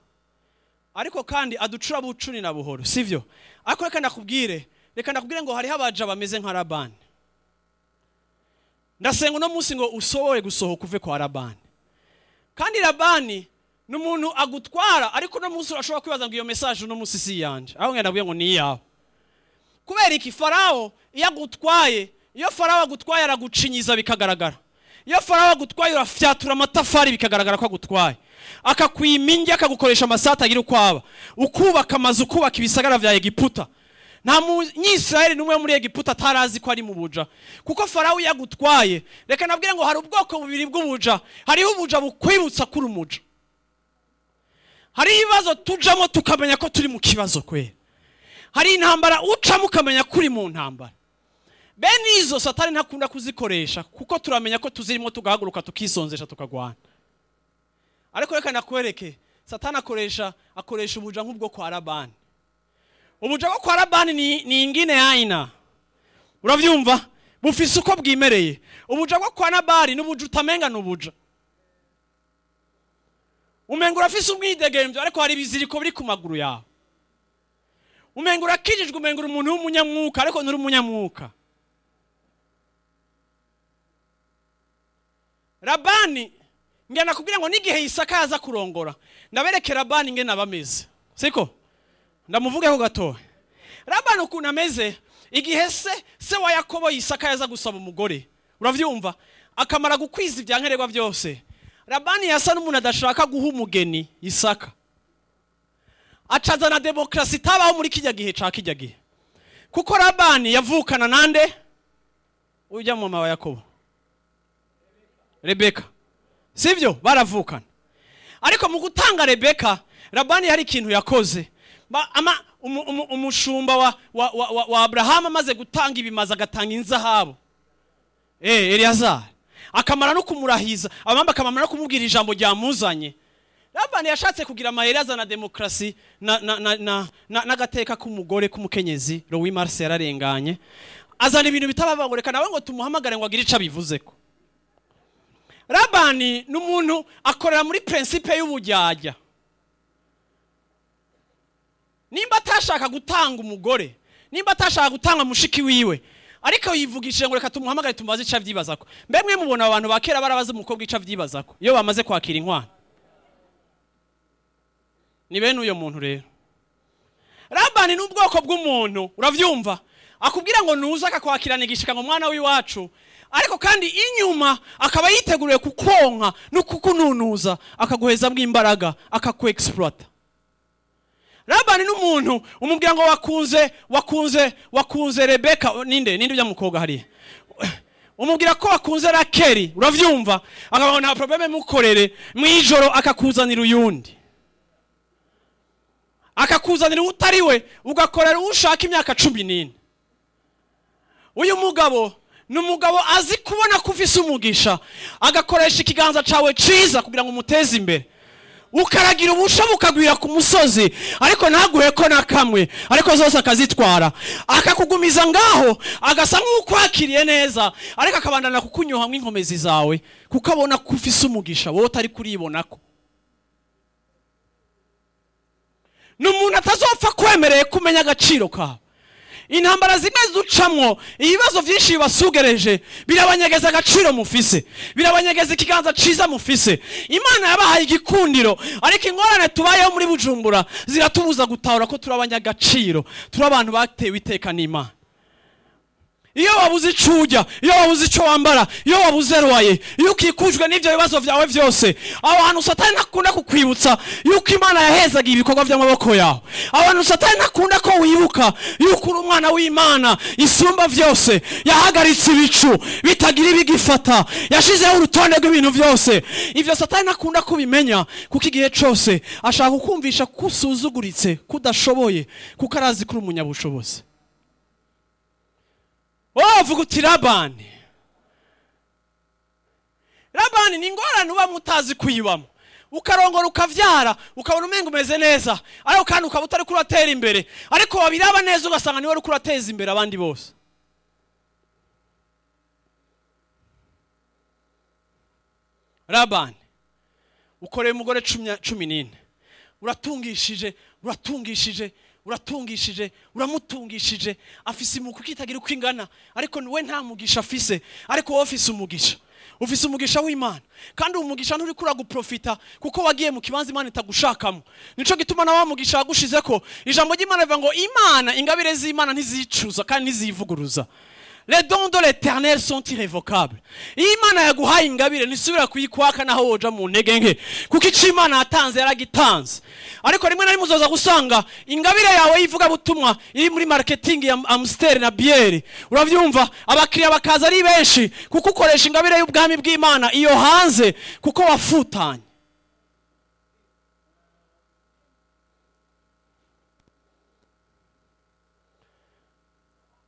Ariko kandi aducura bucuni na buhoro, sivyo? Ariko reka ndakubwire ngo hariho abaja bameze nka Labani. Ndasenga uno munsi ngo usohoye gusohoka uve kwa Labani. Kandi Labani ni umuntu agutwara, ariko uno munsi urashobora kwibaza ngo iyo message uno munsi si yanje. Aho ngenda ndabwiye ngo ni iyawe. Kubera iki? Farao iyo agutwaye, iyo Farao agutwaye aragucinyiza bikagaragara. Iyo Farao agutwaye urafyatura amatafari bikagaragara ko agutwaye. Akakwima ingi, akagukoresha amasata agira uko aba. Ukubaka amazu, ukubaka ibisagara vya Egiputa. Nta munyisirayeli n'umwe muri Egiputa atarazi ko ari mu buja. Kuko Farao yagutwaye. Reka nabwire ngo hari ubwoko bubiri bw'ubuja. Hariho ubuja bukwibutsa kuri umuja. Hari ibibazo tujamo tukamenya ko turi mu kibazo kwe. Hari intambara ucamo ukamenya kuri mu ntambara. Bene izo Satani ntakunda kuzikoresha kuko turamenya ko tuzirimo, tugahaguruka tukisonzesha tukagwana. Ariko reka nakwereke, Satani akoresha ubuja nk'ubwo kwa Labani. Ubuja bwo kwa Labani ni ingine aina. Uravyumva? Bufise uko bwimereye. Ubuja bwo kwa Nabali n'ubuja utamenga n'ubuja. Umenga urafise umwidegemvyo ariko hari ibiziriko biri ku maguru yawe. Umenga urakijijwe, umenga uri umuntu w'umunyamwuka ariko nturi umunyamwuka. Labani ngena kubwira ngo nigihe Isaka yaza kurongora, ndabereke Labani ngena abameze. Siko? Ndamuvugeho gato. Labani ukuntu ameze, igihe se wa Yakobo Isaka yaza gusaba umugore, uravyumva, akamara gukwiza ibyankenerwa byose. Labani yasa n'umuntu adashaka guha umugeni Isaka. Acazana demokrasi tabaho muri kijya gihe ca kijya gihe. Kuko Labani yavukana nande? Ujya mama wa Yakobo. Rebeka. Sivyo? Baravukana. Ariko mu gutanga Rebeka, Labani hari ikintu yakoze. Umushumba wa Abrahamu amaze gutanga ibimaza agatanga inzahabu. Eliyazari akamara no kumurahiza, abamba akamara no kumubwira ijambo ryamuzanye. Labani yashatse kugira amayeri azana demokrasi n'agateka k'umugore k'umukenyezi. Louis Marcel yararenganye. Azana ibintu bitababagoreka nawe ngo tumuhamagare ngo agire ico abivuzeko. Labani n'umuntu akorera muri principe y'ubujyajya. Nimba atashaka gutanga umugore, nimba atashaka gutanga mushiki wiwe, ariko yivugishije ngo reka tumuhamagare tumubaze ico avyibazako. Mbe mwe mubona abantu bakera barabaze umukobwa ico avyibazako iyo bamaze kwakira inkwano. Ni bene uyo muntu rero. Labani n'ubwoko bw'umuntu, uravyumva, akubwira ngo nuza akakwakirana igishika ngo mwana w'iwacu, ariko kandi inyuma akaba yiteguriye kukonka no kukununuza, akaguheza bw'imbaraga, akakuexploiter. Labani n'umuntu umubwira ngo wakunze Rebeka, ninde ujya mukobwa hariya, umubwira ko wakunze Rakeli, uravyumva, akabona nta probleme mukorere, mwijoro akakuzanira uyundi, akakuzanira utari we, ugakorera ushaka imyaka 14. Uyu mugabo ni umugabo azi kubona ko ufise umugisha, agakoresha ikiganza cawe ciza kugira ngo umuteze imbere. Ukaragira ubusha bukagwira ku musozi, ariko ntaguhe ko na kamwe, ariko zose akazitwara, akakugumiza ngaho, agasa nk'ukwakiriye neza, ariko akabandana kukunyoha mw'inkomezi zawe, kuko abona ko ufise umugisha wowe utari kuribonako. Ni umuntu atazopfa kwemereye kumenya agaciro kawe. Intambara zimwe ducamwo, ibibazo byinshi bibasugereje, birabanyegeza agaciro mufise, birabanyegeza ikiganza ciza mufise. Imana yabahaye igikundiro, ariko ingorane tubayeho muri Bujumbura ziratubuza gutahura ko turi abanyagaciro, turi abantu batewe iteka n'Imana. Iyo wabuze ico urya, iyo wabuze ico wambara, iyo wabuze rwaye, iyo ukikujwe n'ivyo bibazo vyawe vyose, aho hantu Satani ntakunda kukwibutsa yuko Imana yahezaga ibikorwa vy'amaboko yawe. Aho hantu Satani ntakunda ko wibuka yuko uri umwana w'Imana isumba vyose, yahagaritse ibicu bitagira ibigifata, yashizeho urutonde rw'ibintu vyose. Ivyo Satani ntakunda kubimenya, kuko igihe cose ashaka kukumvisha ko usuzuguritse, kudashoboye, kuko arazi ko uri umunyabushobozi. Wowe uti Labani, Labani ni ingorane uba mutazi kuyibamo, ukarongora ukavyara ukabona umenga umeze neza, ariko kandi ukaba utari kuratera imbere, ariko wabiraba neza ugasanga niwe uri kurateza imbere abandi bose. Labani ukoreye umugore 14, uratungishije, uratungishije, uratungishije, uramutungishije, afise imuku kitagira uko ingana, ariko we nta mugisha afise, ariko wowe ufise umugisha, ufise umugisha w'Imana. Kandi umugisha nturi kura guprofita kuko wagiye mu kibanza Imana itagushakamo. Nico gituma na wa mugisha wagushizeko. Ijambo ry'Imana rivuga ngo Imana, ingabire z'Imana ntizicuza kandi ntizivuguruza. Les dons de l'Éternel sont irrévocables. Imana yaguhaye ingabire ntisubira kuyikwaka naho woja mu ntege nke, kuko ico Imana yatanze yaragitanze. Ariko rimwe na rimwe uzoza gusanga ingabire yawe yivuga butumwa iri muri marketing ya Amstel na bière. Uravyumva, abakiriya bakaza ari benshi kuko ukoresha ingabire y'ubwami bw'Imana iyo hanze, kuko wafutanye.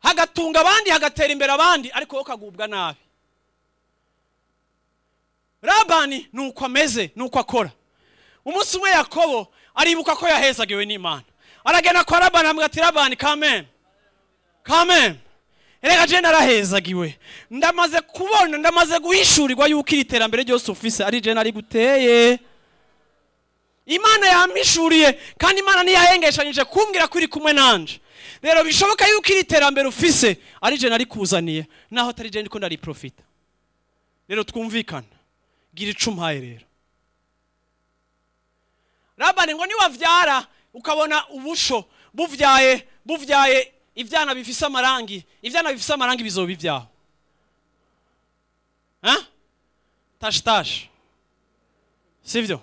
Hagatunga abandi, hagatera imbere abandi, ariko wowe ukagubwa nabi. Labani nuko ameze, nuko akora. Umunsi umwe Yakobo aribuka ko yahezagiwe n'Imana, aragenda kwa Labani amubwira ati Labani, kameme, kameme, erega je narahezagiwe, ndamaze kubona, ndamaze guhishurirwa yuko iri terambere ryose ufise ari je nari guteye. Imana yampishuriye, kandi Imana ntiyahengeshanyije kumbwira ko iri kumwe nanje. Rero bishoboka yuko iri terambere ufise ari je nari kuzaniye, naho atari je ndiko ndariprofita. Rero twumvikana, gira ico umpaye. Rero Labani ngo niwavyara ukabona ubusho buvyaye, buvyaye ivyana bifise amarangi, ivyana bifise amarangi bizoba ivyaho. Ha? Tash tash. Sivyo?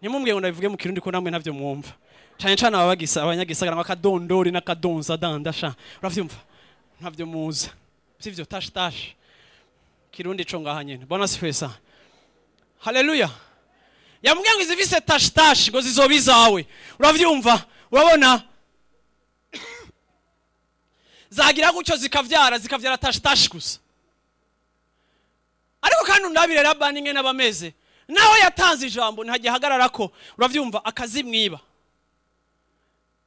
Ntimumbwiye ngo ndabivuge mu Kirundi ko namwe ntavyo mwumva. Cyane cyane ababagisa abanyagisagara bakadondori n'akadonza dandasha. Uravyumva? Ntavyo muza. Sivyo? Tash tash. Kirundi co ngaha nyene. Bwana asifiwe sana. Haleluya. Yamubwiye ngo izifise tash tash ngo zizoba izawe. Uravyumva? Urabona? Zagira gutyo zikavyara, zikavyara tash tash gusa. Ariko kandi ndabire Labani ngene abameze. Naho yatanze ijambo ntagihagarara ko, uravyumva, akazimwiba.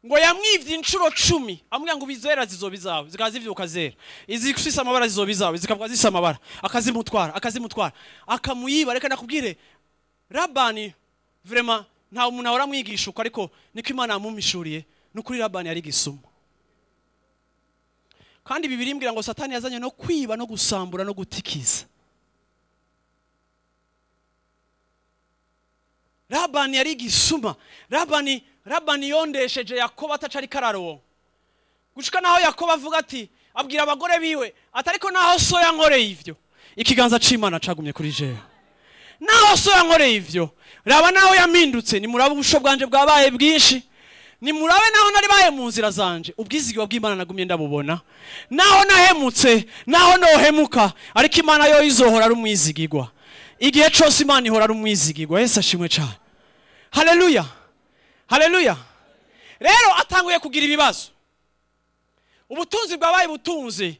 Ngo yamwivye inshuro 10, amubwira ngo bizera zizoba izawe, zikaza zivyuka zera. Izifise amabara zizoba izawe, zikavuga zisa amabara, akazimutwara, akazimutwara, akamuyiba. Reka nakubwire, Labani vraiment nta umuntu ahora amwigisha uko, ariko niko Imana yamumishuriye, nukuri Labani yari gisuma. Kandi Bibiliya imbwira ngo Satani yazanye no kwiba no gusambura no gutikiza. Labani yari gisuma. Labani yondesheje Yakobo atacari kararonka. Gushika naho Yakobo avuga ati, abwira abagore biwe atariko naho so yankoreye ivyo, ikiganza c'Imana cagumye kuri jewe. Naho so yankoreye ivyo, raba naho yamindutse, nimurabe ubusho bwanje bwabaye bwinshi, nimurabe naho nari baye mu nzira zanje, ubwizigwa bw'Imana nagumye ndabubona. Naho nahemutse, naho nohemuka, ariko Imana yo izohora ari umwizigirwa. Igihe cose Imana ihora ari umwizigirwa. Yesu ashimwe cyane. Haleluya. Haleluya. Rero atanguye kugira ibibazo. Ubutunzi bwabaye butunzi.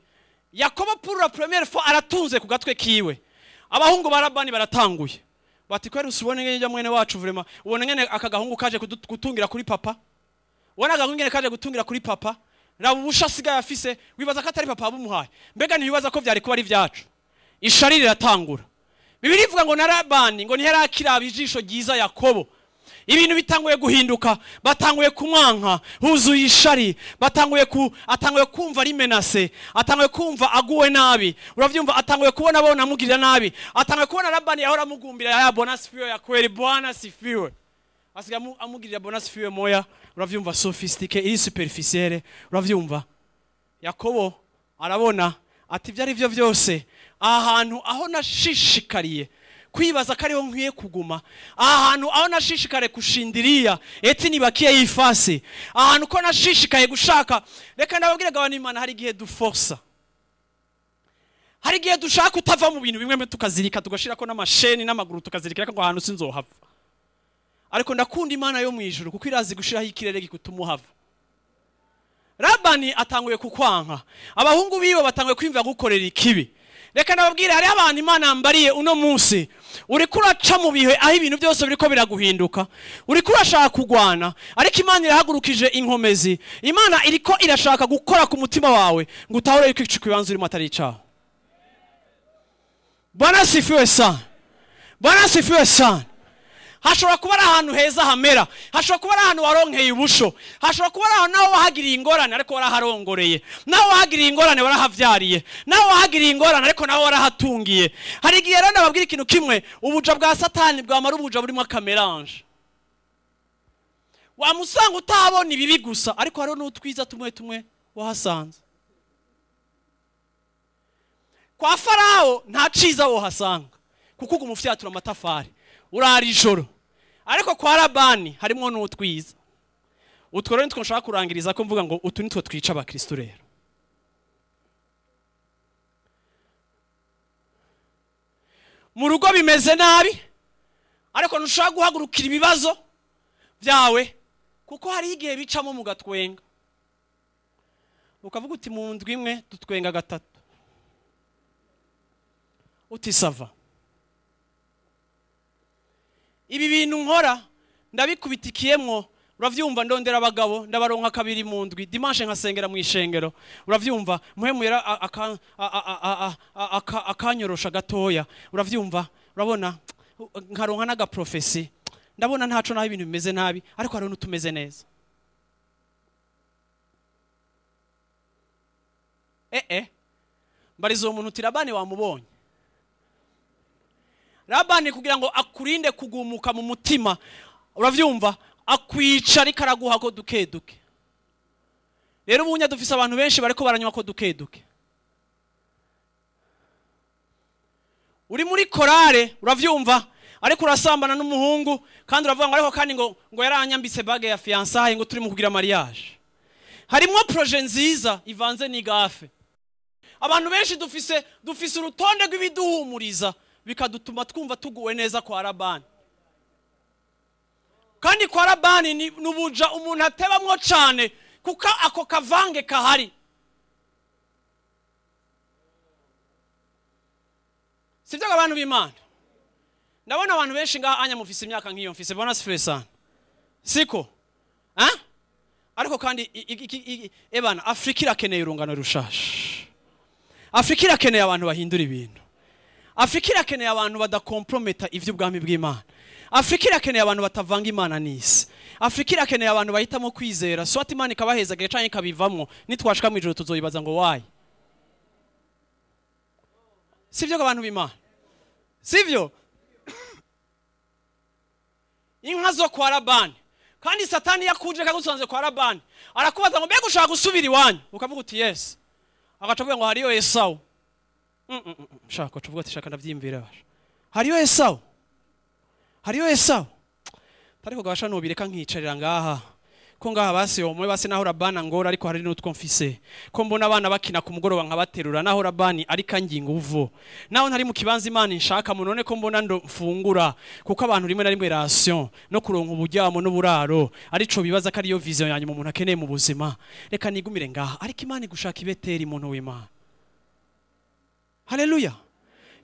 Yakobo pour la première fois aratunze ku gatwe kiwe. Abahungu ba Labani baratanguye. Bati kweri usubone ngene mwene wacu vraiment, ubone ngene aka gahungu kaje gutungira kuri papa. Ubona agahungu ngene kaje gutungira kuri papa. Raba ubusha asigaye afise, wibaza ko atari papa abumuhaye. Mbega ntiwibaza ko vyari kuba ari vyacu. Ishari riratangura. Bibiliya ivuga ngo na Labani ngo ntiyarakiraba ijisho ryiza Yakobo. Ibintu bitanguye guhinduka, batanguye kumwanka, huzuye ishari, batanguye ku atanguye kumva ari menacé, atanguye kumva aguwe nabi. Uravyumva, atanguye kubona bona amugirira nabi, atanguye kubona Labani yahora amugumbira ya "Bwana sifiwe" ya kweli, "Bwana sifiwe", asiga amugirira "Bwana sifiwe" moya, uravyumva, sophistiqué, iri superficielle. Uravyumva, Yakobo arabona ati ibyo ari byo byose, aha hantu aho nashishikariye kwibaza ko ariho nkwiye kuguma, aha hantu aho nashishikariye kushindiriya eti nibakiye y'ifasi, ahantu ko nashishikaye gushaka. Reka ndababwire gabana Imana, hari igihe duforsa, hari igihe dushaka utava mu bintu bimwe, tukazirika, tugashirako n'amasheni n'amaguru, tukazirikira ko ahantu sinzohava. Ariko ndakunda Imana yo mu ijuru, kuko irazi gushiraho ikirere gikutuma uhava. Labani atanguye kukwanka, abahungu biwe batanguye kwimva gukorera ikibi. Reka ndababwire, hariho abantu Imana yambariye uno munsi, uriko uraca mu bihe aho ibintu byose biriko biraguhinduka, uriko urashaka kugwana, ariko Imana irahagurukije inkomezi. Imana iriko irashaka gukora ku mutima wawe ngo utahure yuko ico kibanza urimo atari icawe. Bwana sifiwe sana, Bwana sifiwe sana. Hashobora kuba ari ahantu heza hamera, hashobora kuba ari ahantu waronkeye ubusho, hashobora kuba ari ahantu nawe wahagiriye ingorane ariko waraharongoreye, nawe wahagiriye ingorane warahavyariye, nawe wahagiriye ingorane ariko nawe warahatungiye. Hari igihe rero ndababwira ikintu kimwe, ubuja bwa Satani bwamara ubuja burimo aka mélange, wamusanga utabona ibibi gusa, ariko hariho n'utwiza tumwe tumwe wahasanze. Kwa Farawo nta ciza wohasanga, kuko uguma ufyatura amatafari, urara ijoro. Ariko kwa Labani harimo n'utwiza. Utwo rero nitwo nshaka kurangiriza ko mvuga ngo utu nitwo twica abakristo. Rero mu rugo bimeze nabi, ariko ntushobora guhagurukira ibibazo byawe, kuko hari igihe bicamo mugatwenga, ukavuga uti mu ndwi imwe dutwenga gatatu, uti ça va, ibi bintu nkora ndabikubitikiyemwo. Uravyumva, ndondera abagabo ndabaronka kabiri mu ndwi, dimanche nkasengera mu ishengero. Uravyumva, muhemuyera akanyorosha gatoya. Uravyumva, urabona nkaronka n'aga prophétie, ndabona ntaco naho ibintu bimeze nabi, ariko hariho n'utumeze neza. Mbariza uwo muntu uti Labani wamubonye? Labani kugira ngo akurinde kugumuka mu mutima, uravyumva, akwica ariko araguha ko duke duke. Rero ubunya dufise abantu benshi bariko baranywa ko duke duke. Uri muri korale, uravyumva, ariko urasambana n'umuhungu, kandi uravuga ngo ariko kandi ngo yaranyambitse bague ya fiançailles, ngo turi mu kugira mariage. Harimwo projet nziza ivanze n'igafe. Abantu benshi dufise urutonde rw'ibiduhumuriza, bikadutuma twumva tuguwe neza kwa Labani. Kandi kwa Labani ni nubuja umuntu atebamwo cane, kuko ako kavange kahari. Sivyo abantu b'Imana? Ndabona abantu benshi ngaha anya mufise imyaka nk'iyo mfise. Bwana sifiwe sana. Siko? Ha? Ariko kandi ebana, Afrika irakeneye urungano rushasha. Afrika irakeneye abantu bahindura ibintu. Afrika irakeneye abantu badakomprometa ivy'ubwami bw'Imana. Afrika irakeneye abantu batavanga Imana n'isi. Afrika irakeneye abantu bahitamo kwizera, soit Imana ikabahezagira canke ikabivamwo, nitwashika mu ijuru tuzoyibaza ngo why. Sivyo abantu b'Imana? Sivyo? Inka zo kwa Labani. Kandi Satani yakuje kagusanze kwa Labani, arakubaza ngo mbega ushaka gusubira iwanyu? Ukavuga uti yes. Agaca avuga ngo hariyo Esau. Shaka ukavuga ati shaka ndavyimvira basha. Hariyo Esau. Hariyo Esau. Ariko gasha nobireka nkicarira ngaha. Ko ngaha basi omwe basi naho Labani ngora, ariko hari n'utwo mfise. Ko mbona abana bakina ku mugoroba nkabaterura, naho Labani ariko anginga uvo. Naho ntari mu kibanza Imana inshaka mu, none ko mbona ndo mfungura, kuko abantu rimwe na rimwe ration no kuronka uburyamo n'uburaro arico bibaza ko ariyo vision yanyu mu muntu akeneye mu buzima. Reka nigumire ngaha, ariko Imana igushaka ibeteri, muntu w'Imana. Haleluya.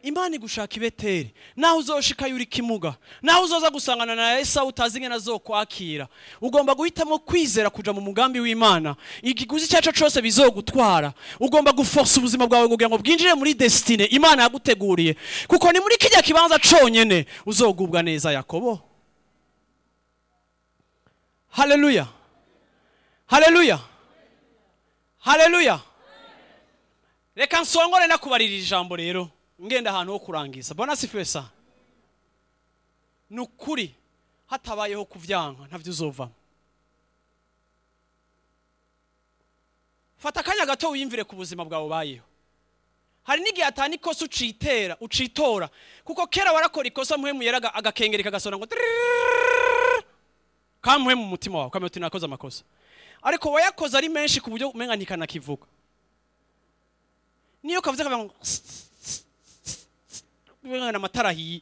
Imana igushaka ibeteri, naho uzoshika yuri kimuga, naho uzoza gusangana na Esau utazi ingene azokwakira, ugomba guhitamo kwizera kuja mu mugambi w'Imana. Ikiguzi cyaco cose bizogutwara, ugomba guforce ubuzima bwawe kugira ngo bwinjire muri destinée Imana yaguteguriye, kuko ni muri kijya kibanza conyene uzogubwa neza. Yakobo. Haleluya, haleluya, haleluya. Reka nsongore nakubarira ijambo rero ngenda ahantu ho kurangiza. Bwana asifiwe sana. Nukuri hatabayeho kuvyanka ntavyo uzovamo. Fata akanya gato wiyumvire ku buzima bwawe ubayeho. Hari n'igihe atani ikosa ucitera ucitora, kuko kera warakora ikosa muhemu yeraga agakengereka gasona ngo kamuhe mu mutima wawe kamwe uti nakoze amakosa, ariko wayakoze ari menshi ku buryo umenga ntikanakivuga. Niyo kavuze kavuga ngo umenga n'amatara ahiye,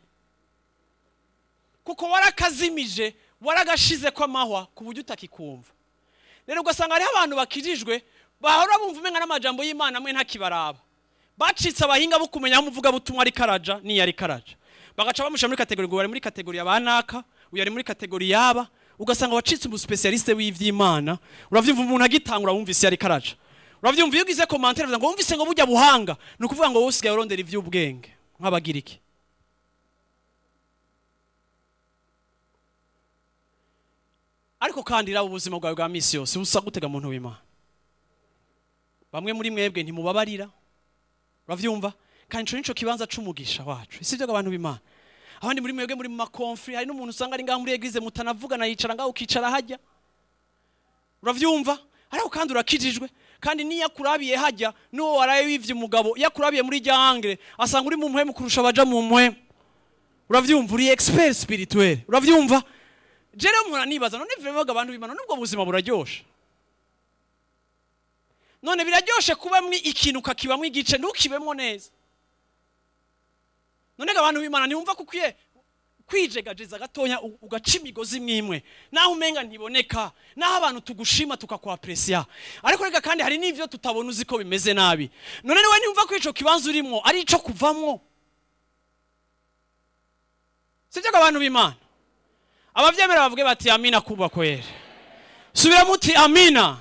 kuko warakazimije waragashize ko amahwa ku buryo utakikumva. Rero ugasanga hariho abantu bakirijwe bahora bumva umenga n'amajambo y'Imana amwe ntakibaraba, bacitse abahinga bo kumenya aho umuvuga butumwa ari karaja niyo ari karaja, bagaca bamushyira muri kategori ngo bari muri kategori y'abanaka, uyu ari muri kategori yaba. Ugasanga wacitse umu specialiste w'ivy'Imana. Uravyumva umuntu agitangura wumvise yari karaja, uravyumva iyo ugize commentaire uvuga ngo wumvise ngo burya buhanga, ni ukuvuga ngo wowe usigaye urondera ivy'ubwenge nk'abagiriki. Ariko kandi raba ubuzima bwawe bwa misi yose busa gutega muntu w'Imana. Bamwe muri mwebwe ntimubabarira, uravyumva, kandi ico nico kibanza c'umugisha wacu, sivyo abantu b'Imana? Abandi muri mwebwe muri mu makonfri, hari n'umuntu usanga ari ngaho muri eglise mutanavugana, yicara ngaho ukicara hajya, uravyumva. Ariko kandi urakijijwe, kandi niyo akurabiye hajya n'uwo waraye wivye umugabo, iyo akurabiye muri rya angle asanga uri mu mpwemu kurusha abaja mu mpwemu, uravyumva, uri expert spirituel, uravyumva. Je rero mpora nibaza none vraiment abantu b'Imana nubwo buzima buraryoshe? None biraryoshe kuba mwi ikintu ukakibamwo igice ntukibemwo neza? None abantu b'Imana ntiwumva ko ukwiye kwijegajeza gatonya ugaca imigozi imwe, naho umenga ntiboneka, naho abantu tugushima tukakwapresia, ariko reka kandi hari n'ivyo tutabona uzi ko bimeze nabi. None niwe ntiwumva ko ico kibanza urimo ari ico kuvamwo? Sivyo abantu b'Imana? Abavyemera bavuge bati amina kuba kwere. Subira muti amina.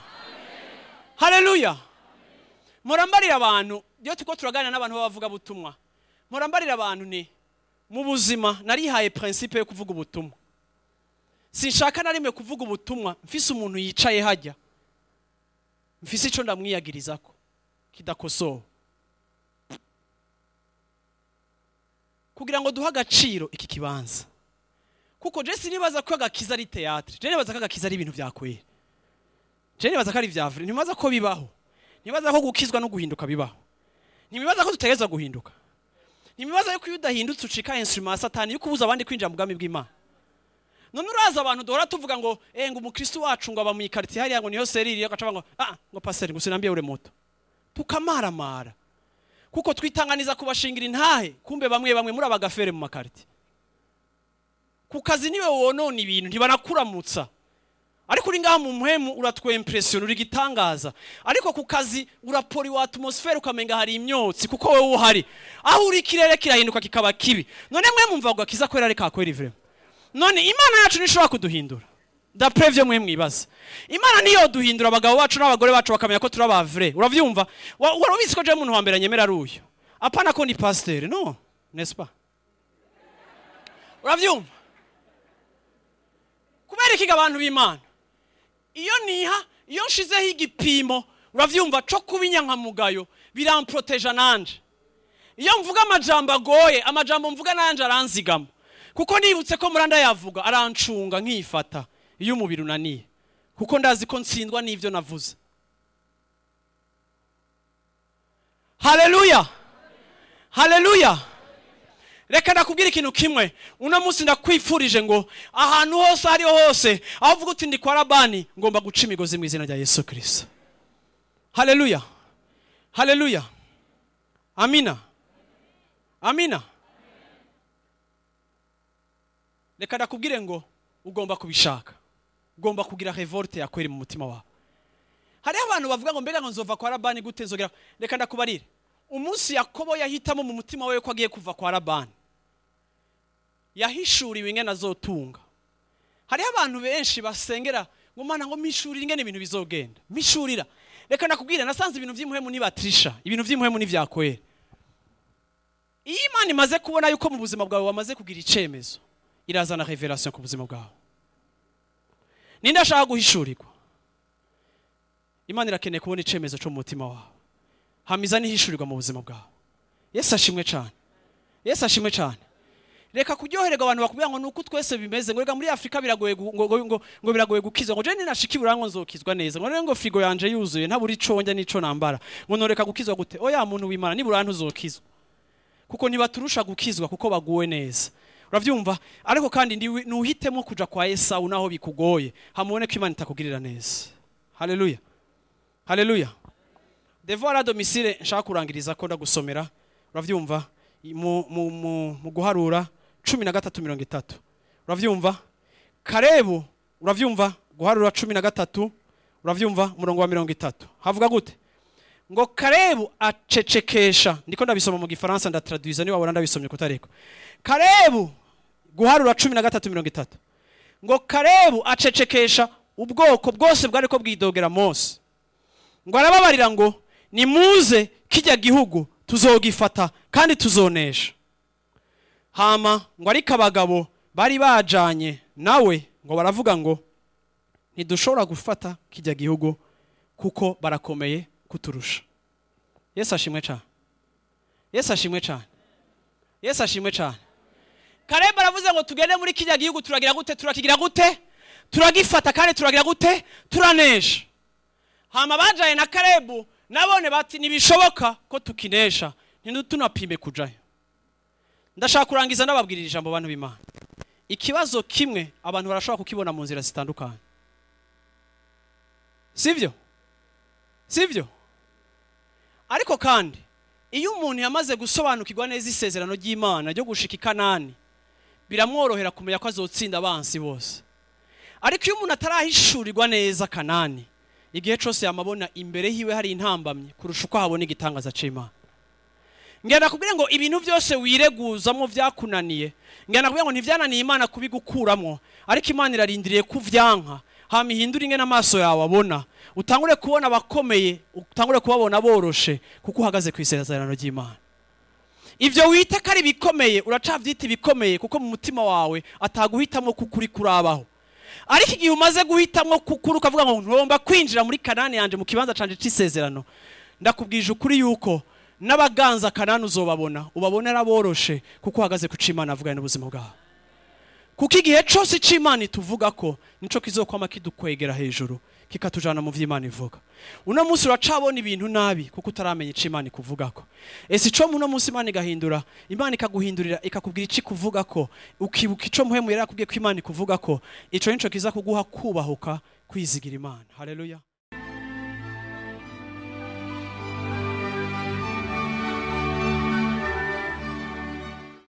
Haleluya. Murambarira abantu iyo tuko turaganira n'abantu bavuga butumwa, murambarira abantu ni mu buzima narihaye principe yo kuvuga ubutumwa. Sinshaka na rimwe kuvuga ubutumwa mfise umuntu yicaye hajya, mfise ico ndamwiyagirizako kidakosowe, kugira ngo duhe agaciro iki kibanza. Kuko je sinibaza ko agakiza ari théâtre, je nibaza ko agakiza ari ibintu vyakwera, je nibaza ko ari vya vrai, ntibaza ko bibaho, ntibaza ko gukizwa no guhinduka bibaho, ntibaza ko dutegerezwa guhinduka, ntibaza yuko iyo udahindutse ucika instrument ya Satani yo kubuza abandi kwinjira mu bwami bw'Imana. None uraza abantu duhora tuvuga ngo ngo umukristo wacu ngo aba mu ikartie hariya ngo niyo seriri, agaca ngo ngo pasteur ngo sinambiye ure moto, tukamaramara kuko twitanganiza kubashingira intahe, kumbe bamwe bamwe muri abagafere mu makartie. Ku kazi niwe wonona ibintu ntibanakuramutsa, ariko uri ngaha mu mpwemu uratwempressiona, uri gitangaza, ariko ku kazi urapori wa atmosphere ukamenga hari imyotsi kuko wewe uhari, aho uri ikirere kirahinduka kikaba kibi. None mwe mumva ngo akiza kwera reka kwera ivre. None Imana yacu nishobora kuduhindura d'après vyo mwe mwibaza? Imana niyo duhindura abagabo bacu n'abagore bacu bakamenya ko turi abavre, uravyumva? Wari ubizi ko je umuntu wa mbere nyemera ari uyu, apana ko ni pasteur, no n'est-ce pas? Uravyumva? Kubera iki abantu b'Imana iyo niha, iyo nshizeho igipimo, uravyumva, co kubinyankamugayo biramproteja nanje. Iyo mvuga amajambo agoye, amajambo mvuga nanje aranzigama, kuko nibutse ko muranda yavuga arancunga nkifata iyo umubiri unaniye, kuko ndazi ko ntsindwa n'ivyo navuze. Haleluya, haleluya. Reka ndakubwira ikintu kimwe uno munsi ndakwifurije ngo ahantu hose ariho hose aho uvuga uti ndi kwa Labani, ngomba guca imigozi mu izina rya Yesu Kristo. Haleluya, haleluya, amina, amina. Reka ndakubwire ngo ugomba kubishaka, ugomba kugira revolte yakweri mu mutima wawe. Hariho abantu bavuga ngo mbega ngo nzova kwa Labani gute, nzogera. Reka ndakubarire, umunsi Yakobo yahitamo mu mutima we ko agiye kuva kwa Labani, yahishuriwe ingene azotunga. Hariho abantu benshi basengera ngo Mana ngo mishurire ingene ibintu bizogenda, mishurira. Reka nakubwira, nasanze ibintu vy'imuhemu ni batrisha, ibintu vy'imuhemu ni vyakwera. Iyo Imana imaze kubona yuko mu buzima bwawe wamaze kugira icemezo, irazana revelation ku buzima bwawe. Ninde ashaka guhishurirwa? Imana irakeneye kubona icemezo cyo mu mutima wawe. Hamiza nihishurirwa mu buzima bwawe. Yesu ashimwe cyane. Yesu ashimwe cyane. Reka kuryohererwa abantu bakubwira ngo nuko twese bimeze, ngo reka muri Afrika biragoye ngo biragoye gukizwa, ngo je ninashikibura ngo nzokizwa neza, ngo ngo frigo yanje yuzuye ntaburi ico njya nico nambara, ngo noreka gukizwa gute? Oya muntu w'Imana, nibura ntuzokizwa, kuko nibaturusha gukizwa kuko baguwe neza. Uravyumva? Ariko kandi nuhitemo kuja kwa Esau naho bikugoye, hamubone ko Imana itakugirira neza. Haleluya, haleluya. Devoir à domicile nshaka kurangiriza ko ndagusomera. Uravyumva? Mu guharura 13:30. Uravyumva? Karebu, uravyumva? Guharura 13, uravyumva? Umurongo wa 30. Havuga gute? Ngo Karebu acecekesha. Ndiko ndabisoma mu Gifaransa ndatraduiza niba wabona ndabisomye kutariko. Karebu guharura 13:30. Ngo Karebu acecekesha ubwoko bwose bwariko bwidogera Mose. Ngo arababarira ngo nimuze kijya gihugu tuzogifata kandi tuzonesha. Hama ngo ariko abagabo bari bajanye nawe ngo baravuga ngo ntidushobora gufata kijya gihugu kuko barakomeye kuturusha. Yesu ashimwe cyane. Yesu ashimwe cyane. Yesu ashimwe cyane. Karebu aravuze ngo tugende muri kijya gihugu turagira gute? Turakigira gute? Turagifata kandi turagira gute? Turanesha. Hama bajaye na Karebu nabone bati nibishoboka ko tukinesha, ntitunapime kujayo. Ndashaka kurangiza ndababwirira ijambo bantu b'Imana. Ikibazo kimwe abantu barashobora kukibona mu nzira zitandukanye. Sivyo? Sivyo? Ariko kandi iyo umuntu yamaze gusobanukirwa neza isezerano ry'Imana ryo gushika i Kanani, biramworohera kumenya ko azotsinda abansi bose. Ariko iyo umuntu atarahishurirwa neza Kanani, igihe cyose yamabona imbere hiwe hari intambamye kurusha uko habona igitangaza c'Imana. Ngenda kubwira ngo ibintu byose wireguzamo vyakunaniye, ngenda kubwira ngo ntivyananiye Imana kubigukuramo, ariko Imana irarindiriye kuvyanka hama ihindura ingene amaso yawe abona, utangure kubona abakomeye, utangure kubabona boroshe, kuko uhagaze ku isezerano ry'Imana. Ivyo wita ko ari bikomeye uracavyita ibikomeye kuko mu mutima wawe ataguhitamo kukuri kurabaho. Ariko igihe umaze guhitamo kukuri ukavuga ngo ntomba kwinjira muri Kanani yanje mu kibanza canje c'isezerano, ndakubwije ukuri yuko n'abaganza Kanani uzobabona, ubabona araboroshe kuko uhagaze ku c'Imana avugana n'ubuzima bwawe. Kuko igihe cyose c'Imana ituvuga ko nico kizokwama kidukwegera hejuru kikatujana mu vy'Imana ivuga. Uno munsi uracabona ibintu nabi kuko utaramenya ico Imana ikuvuga ko. Ese ico muno munsi Imana igahindura, Imana ikaguhindurira ikakubwira ici kuvuga ko, ukibuka ico muhemu yarakubwiye ko Imana ikuvuga ko, ico nico kiza kuguha kubahuka kwizigira Imana. Haleluya.